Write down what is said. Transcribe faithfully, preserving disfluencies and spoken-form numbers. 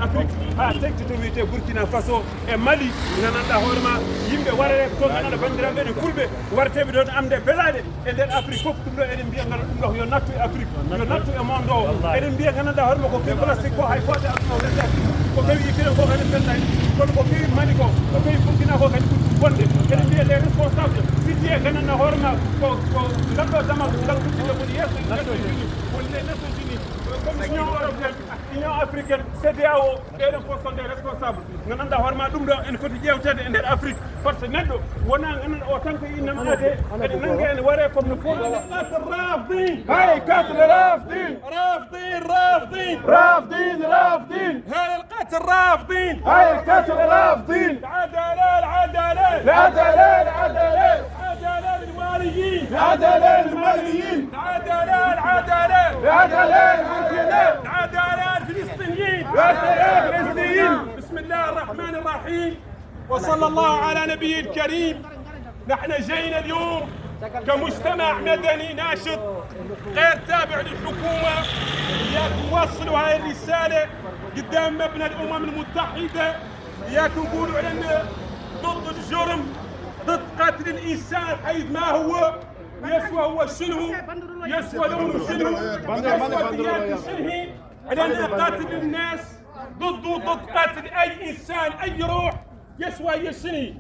Afrique, haa teŋti to wi'etee Burkina Faso e Mali, ngananɗaa hoore maa, yimɓe waree to, ngananɗaa banndiraaɓe meɗen Fulɓe, warteeɓe ɗoon amde belaaɗe e nder Afrique fof. Ɗum ɗo eɗen mbiya ngal, ɗum ɗo yo nattu e Afrique, yo nattu e monde o. Eɗen mbiya ngananɗaa hoore maa ko kewi plastique ko hay foote aduna o rentaaki ɗum. Ko kewi Ukraine ko kadi rentaaki ɗum. Kono ko kewi Mali ko, ko kewi Burkina ko kadi ɓuri ɗum bonde. Eɗen mbiya les responsables, si tawii ngananɗaa hoore maa ko, ko ngal ɗo damal, ngal uddita woni yeeso Nations Unies, woni les Nations Unies, Commission européenne, Union africaine, C D A O, ɓee ɗoon fof sont des responsables. Ngananɗaa hoore maa ɗum ɗo ene foti ƴeewteede e nder Afrique. Par ce que neɗɗo wonaa ngananɗaa o tan ko innam aadee, ene nannga ene waree comme no foti. هيا القاتل رافضين. هيا القاتل رافضين. رافضين، رافضين. رافضين، رافضين. هيا القاتل رافضين. هيا القاتل رافضين. العدالة، العدالة. العدالة، العدالة. العدالة للماليين. العدالة للماليين. العدالة، العدالة. العدالة، العدالة. العدالة للفلسطينيين. العدالة للفلسطينيين. بسم الله الرحمن الرحيم. وصلى الله على نبي الكريم. نحن جينا اليوم كمجتمع مدني ناشط غير تابع للحكومة، ياك نوصلوا هاي الرسالة قدام مبنى الأمم المتحدة، ياك نقولوا علينا ضد الجرم، ضد قتل الإنسان حيث ما هو، يسوى هو شنو، يسوى لونه شنو، يسوى ديانته شنو هي، علينا قتل الناس، ضد، ضد قتل أي إنسان، أي روح، يسوى هي شنو هي.